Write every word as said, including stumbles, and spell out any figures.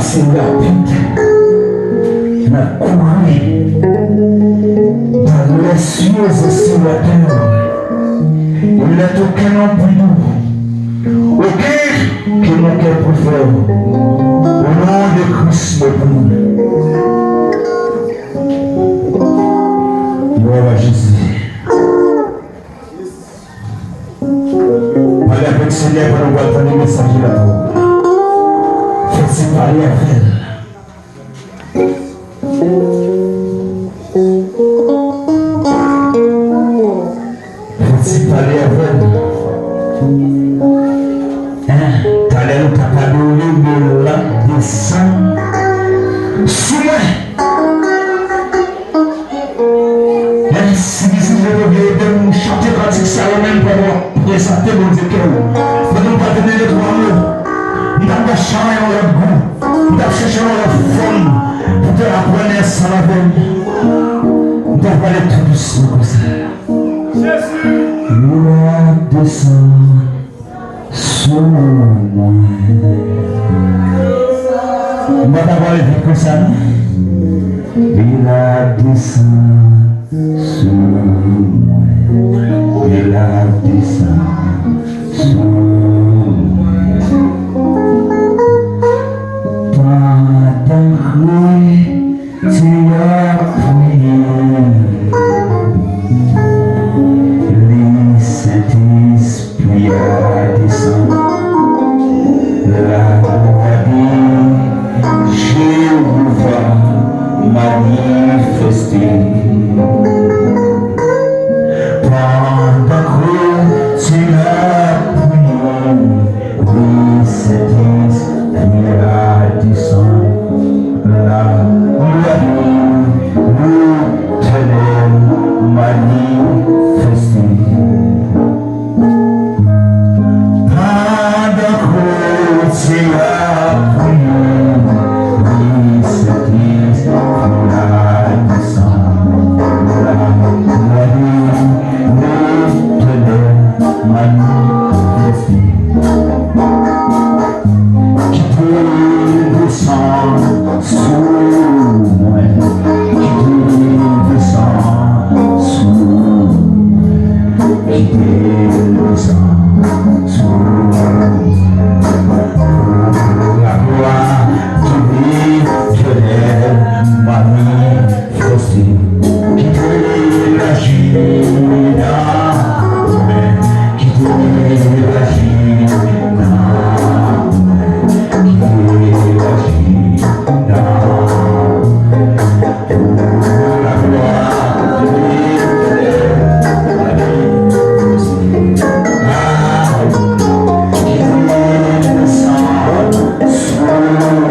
C'est rapide. N ap kouri dans les cieux et sur la terre. Il n'est aucun nom plus doux, aucun que mon cœur préfère. Au nom de Christ, mon Dieu. Gloire à Jésus. Pale avèk Senyè pandan w ap tande mesaj la pou ou. Fè ti pale avè l. Fè ti pale avè l. Hein? Talè nou t ap adore, men l ap desann sou mwen. Men si Sentespri ede m chante kantik sa yo menm pandan w ap prezante Bondye kè w. Pandan m pral tande de twa mo, m t ap pral chanje yon lòt gou. M t ap chèche yon lòt fòm pou te aprann ansanm avè m. M t ap pale tou dousman konsa. Li ap desann sou mwen. M pa ta pale vit konsa non. Li ap desann sou mwen. Li ap desann sou mwen. Pandan kretyen yo ap priye, li Sentespri Pri a desann, laglwa de Jewova manifeste. Pandan kretyen ap priye, li Sentespri a desann, laglwa de Letènèl manifeste. Pandan kretyen ap priye, li Sentespri a desann, laglwa de Letènèl manifeste. Kite l desann sou mwen. Kite l desann sou mwen. Kite l desann sou mwen. Pou laglwa de Letènèl manifeste. Kite l aji nan mwen. Kite l aji nan mwen. Kite l aji nan mwen. Pou laglwa de Letènèl. Ah, kite l desann sou mwen.